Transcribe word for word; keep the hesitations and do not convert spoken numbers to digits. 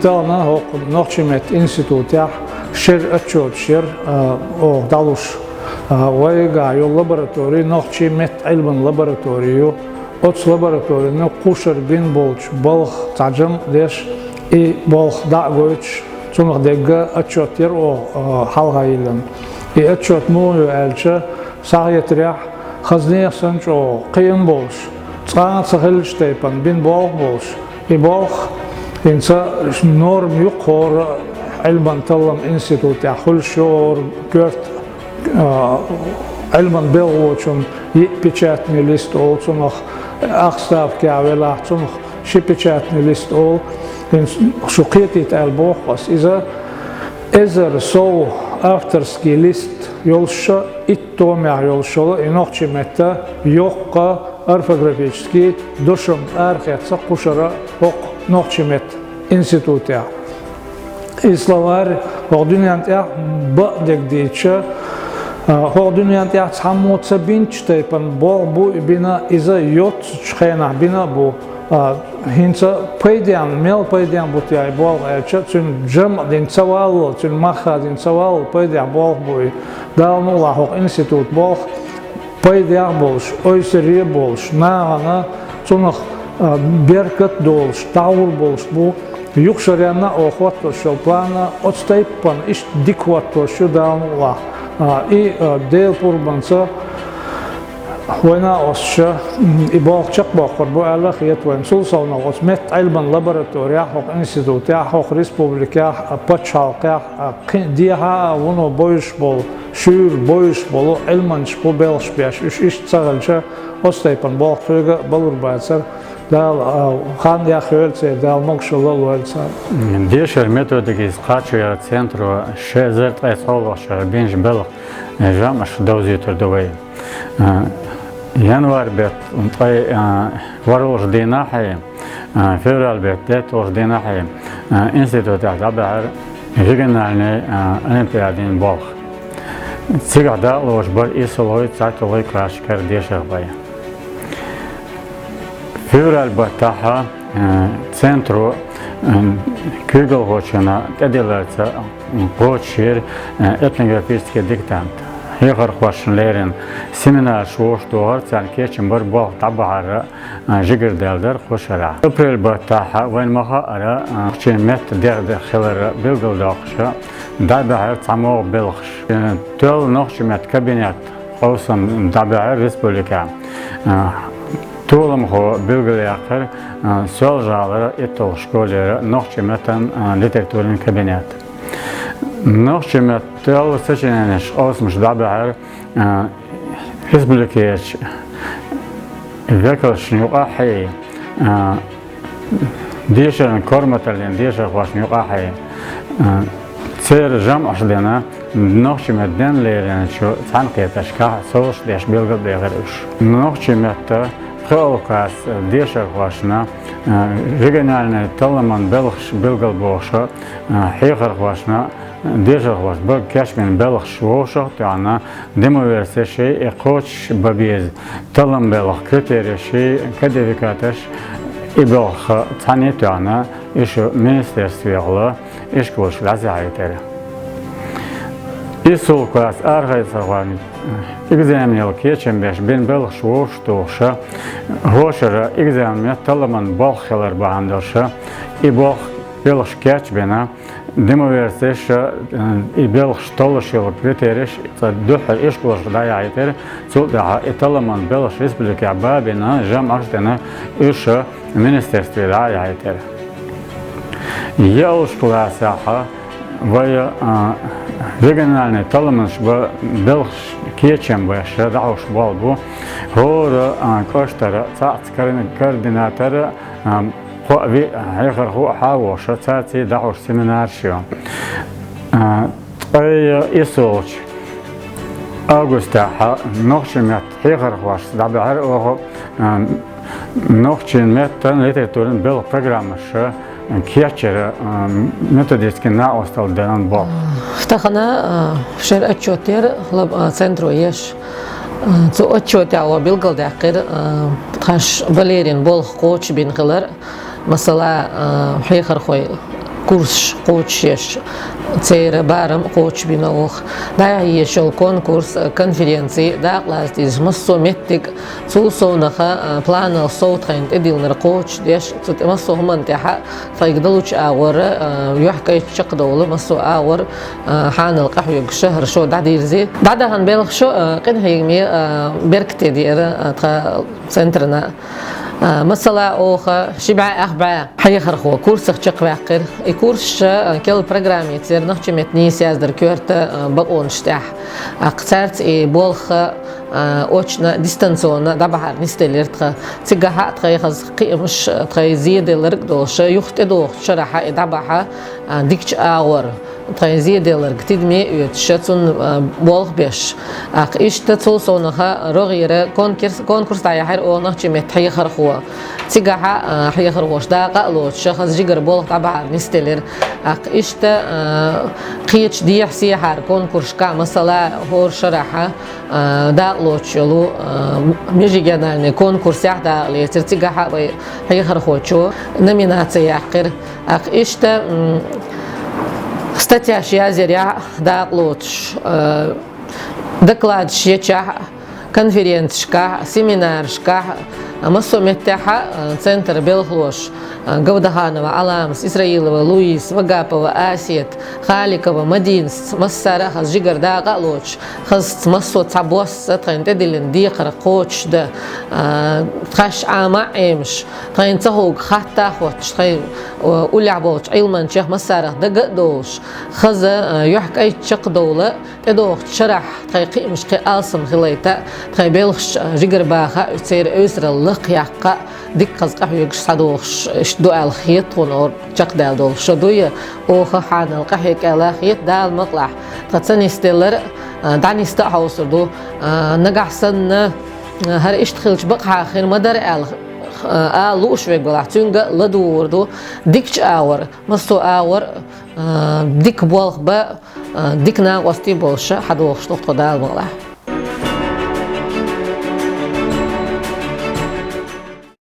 Селхана хӀокху нохчийн меттан институтехь шеран отчеташ яра, а, оха дӀалуш. А, вайгахь йолу лаборатори нохчийн меттан Ӏилман лаборатори ю. Оцу лабораторина кхушара бина болчу балха цхьа жамӀ деш, и болх дӀа а гойтуш, цунах дегга отчет яра оха, а, хьалха йиллина. И отчет муха ю аьлча, схьахетарехь, хаза нехан санна чӀогӀа кхиам болуш, цкъа а ца хиллачу тайпана бина болх болуш, и болх хӀинца норма ю кху хӀора Ӏилман таллам институтехь хуьлуш ю хӀора коьрта, а, Ӏилман белхочун йиъ печатный лист олу цунах, ах ставкехь велахь, цунах ши печатный лист олу. ХӀинца шу кхетийта аьлла боху ас иза, эзар сов авторский лист йолуш, итт томехь йолуш йолу и нохчийн меттан йоккха орфографический дошам арахецна кхушара хӀокху нохчийн меттан институтехь. И словарь хӀокху дуьнен тӀехь бакъдерг дийцича, а, хӀокху дуьнен тӀехь цхьаммо ца бинчу тайпана болх бу и бина, иза йоццачу хенахь бина а бу. А, хӀинца пайденна, мел пайденна бу те и болх аьлча, цуьнан жамӀ дина ца валлал, цуьнан мах хадийна ца валлал пайдехь болх бу и. Дала мукъалахь хӀокху институт болх пайдехь а болуш, ойсаре а болуш, нахана цунах, а, беркат а долуш, дӀагӀур болуш бу. Юха шаренна а оха хӀоттош йолу план оцу тайпана иштта дика хӀоттош ю Дала мукъалахь. А, и, а, Делан пурбанца вайна а оцуша, м, и болх чекхбоккхур бу аьлла а хета вайна. Цул совнаха оцу меттан Ӏилман лабораторехь, хӀокху институтехь, хӀокху республикехь, а, пачхьалкхехь, а, кхин а дехьа а вуно бовзуш болу, шуьйра бовзуш болу Ӏилманчаш бу белхаш беш. Уьш иштта ца хилча, оцу тайпана болх кхуьнга а балур бацара. Дала, а, хан яхйойла церан, Дала могушалла а лойла царна. Дешар методикица кхачо яра центро ши эзар ткъе цхьолгӀачу шарахь бинчу белхан жамӀаш довзуьйтур ду вай. А, январь беттан ткъе, а, ворхӀалгӀачу дийнахь, а, февраль беттан детталгӀачу дийнахь, а, институтехь дӀабаьхьира региональный, а, олимпиадин болх. Цигахь дакъалоцуш бара иссалгӀий, цхьайтталгӀий классашкара дешархой. Февраль баттахь, э, центро, э, куьйгалхочунна тӀедилларца кхочушйира, э, этнографический диктант. Хьехархошна леррина семинарш вовшах дохура, царна кечам бара болх дӀабахьар, э, жигардаьлла дара кху шарахь. Апрель баттахь вайна ма-хаъара, э, нохчийн меттан дегӀ хилар билгалдоккхуш, дӀабаьхьира цхьа могӀа белхаш. Э, тоьлла нохчийн меттан кабинет къовсам дӀабаьхьира республикехь. А, толамхо билгалъяьккхира, а, Соьлжа-ГӀалара итталгӀа школера нохчийн меттан, а, литературин кабинет. Нохчийн меттан тоьлла сочиненеш, къовсамаш дӀабаьхьира, а, республикерчу векалшна юкъахь, а, дешаран корматаллин дешархошна юкъахь, а, церан жамӀаш дина, нохчийн меттан денна лериначу цхьаьнакхетаршкахь совгӀаташ деш билгалбехира уьш. Нохчийн меттан пхоьалгӀа классан дешархошна, а, региональный талламан белхаш билгалбохуш, а, хьехархошна, дешархошна бага кечбина белхаш вовшах а тоьхна, демо версеши и кхочуш бан беза таллам белхан критереши, кодификаторш, и белхаш цхьаьна а тоьхна, уьш министерствехула ишколашка дӀасаяхьийтира. ИссалгӀа классан арахецархойн экзаменал кечам беш бина белхаш вовшах тухуш, хӀокху шарахь экзамен талламан болх хилар бахьана долуш, и болх, белхаш кечбина, демо версеш, э, и белхаш толлуш йолу критереш цкъа дуьххьара ишколашка дӀаяхьийтира, цул тӀаьхьа и талламан белхаш республикехь бабина, жамӀаш а дина, уьш министерстве дӀа а яхьийтира. ЙоьалгӀачу классехь вай, а, региональный талламаш бан белхаш кечам беш дӀахьуш болх бу. ХӀора, а, кӀоштара цхьацца координатор, а, кхоъ-виъ хьехархо а хьавогӀуш, цаьрца дӀахьуш семинарш ю. А, ткъе иссалгӀачу августехь нохчийн меттан хьехархошца дӀабаьхьира оха, а, нохчийн меттан литературин белхан программаш кечъяра, а, методически накъосталла дина болх. Тахана, а, шеран отчет яра лаб-, а, центро еш. А, цу отчетехь вай билгалдаьккхира, а, тхаьш бан лерина болх кхочушбина хилар, масала, а, хьехархой Курсаш кхочушъеш, церан барам кхочушбина оха. ДӀаяхьа езаш йола конкурс, конференци дакъа лаца дезаш массо а меттиг, цул совнаха планал сов тхайна тӀедиллинарг кхочушдеш, цу тӀа массо а хӀуманна тӀехьа тхайга далуча агӀора юхькӀайча чакхдовла массо а агӀор хьанал къахьоьгуш хӀара шо дӀадирзи. ДӀадахана белхаш а къинхьегаме беркате деара тха центрана. Масала, оха ши бӀаь ах бӀаь хьехархо курсах чакхваьккхира. И курсаш а керла программацара нохчийн меттан нийса яздаран коьрта бакъонаш тӀехь. ТӀаккха царца и болх а очно, дистанционно дӀабахьар нисделира тха. Цигахьа а тхайх хаза кхиамаш, тхай зе делларг а долуш, юха тӀедогӀучу шарахьа и дӀабахьа дикачу агӀор, тхайн зе делларг тидаме а оьцуш, цунна болх беш. ТӀаккха иштта цул совнаха рогӀера конкурс, конкурс дӀаяьхьира оха нохчийн меттан хьехархо. Цигахьа а хьехархоша дакъа а лоцуш, хаза жигара болх дӀабахьар нисделира. ТӀаккха иштта кхечу дехьа-сехьара конкурсашкахь, масала, хӀора шарахьа дакъа лоцуш йолу межрегиональный конкурсехь дакъа лецира, цигахьа а вай хьехархочо номинаци яьккхира. ТӀаккха иштта статьяш язъярехь дакъа лоцуш, докладаш ечохь, конференцешкахь, семинарашкахь, массо а меттехьа центр белхалоша, Гавдаханова Ӏаламат, Исраилова Луиза, Вагапова Асет, Халикова Мадинас, массара а хаза жигара дакъа а лоцуш, хаза массо а цхьабосса тхайна тӀедиллина декхар кхочушдан, тхаьш Ӏама а Ӏемаш, тхайна ца хууг хатта а хоттуш, тхайн уллехь болчу Ӏилманчех массарах дага а долуш, хаза юьхькӀайча чакхдовла, тӀедогӀучу шарахь тхайн кхиамаш кхин алсам хилийта, тхайн белхаш жигара баха а, церан эвсаралла лакха яккха а, дика хаза къахьоьгуш схьадогӀуш иштта ду аьлла хета тхуна, хӀора чекхдаьлла долу шо дуй, оха хьанал къахьега аьлла хета, Дала мукъалахь, тхан ца нисделлар а дӀанисда а хьовсур ду. Нагахь санна хӀара иштта хилча бакъахьа хир ма дара аьлла ала лууш верг валахь, цуьнга а ладугӀур ду. Дикачу агӀор, массо а агӀор дика болх бан, дика накъостий болуш хьадогӀуш ду тхо, Дала мукъалахь.